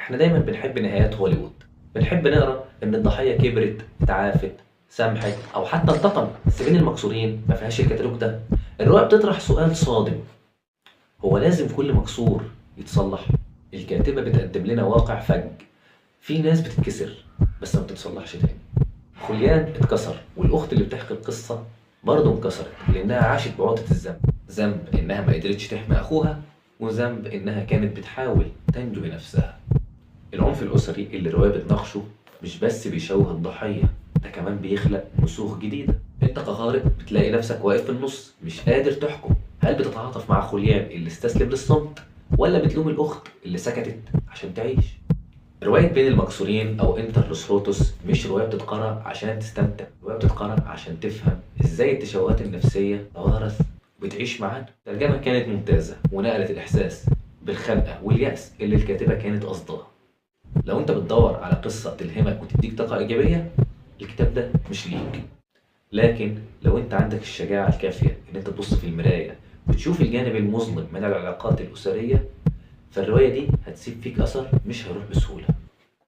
احنا دايما بنحب نهايات هوليوود، بنحب نقرا ان الضحية كبرت، اتعافت، سامحت، او حتى انتقمت. بس بين المكسورين ما فيهاش الكتالوج ده. الرواية بتطرح سؤال صادم: هو لازم كل مكسور يتصلح؟ الكاتبة بتقدم لنا واقع فج، في ناس بتتكسر بس ما بتتصلحش تاني. خوليان اتكسر، والاخت اللي بتحكي القصة برضه انكسرت لانها عاشت بعقدة الذنب، ذنب انها ما قدرتش تحمي اخوها، وذنب انها كانت بتحاول تنجو بنفسها. العنف الاسري اللي الرواية بتناقشه مش بس بيشوه الضحية، ده كمان بيخلق مسوخ جديدة. انت كقارئ بتلاقي نفسك واقف في النص مش قادر تحكم، هل بتتعاطف مع خوليان اللي استسلم للصمت، ولا بتلوم الاخت اللي سكتت عشان تعيش؟ رواية بين المكسورين أو Entre los Rotos مش رواية بتتقرأ عشان تستمتع، رواية بتتقرأ عشان تفهم إزاي التشوهات النفسية توارث وبتعيش معانا. الترجمة كانت ممتازة ونقلت الإحساس بالخنقة واليأس اللي الكاتبة كانت قصدها. لو أنت بتدور على قصة تلهمك وتديك طاقة إيجابية، الكتاب ده مش ليك. لكن لو أنت عندك الشجاعة الكافية إن أنت تبص في المراية وتشوف الجانب المظلم من العلاقات الأسرية، فالرواية دي هتسيب فيك أثر مش هيروح بسهولة.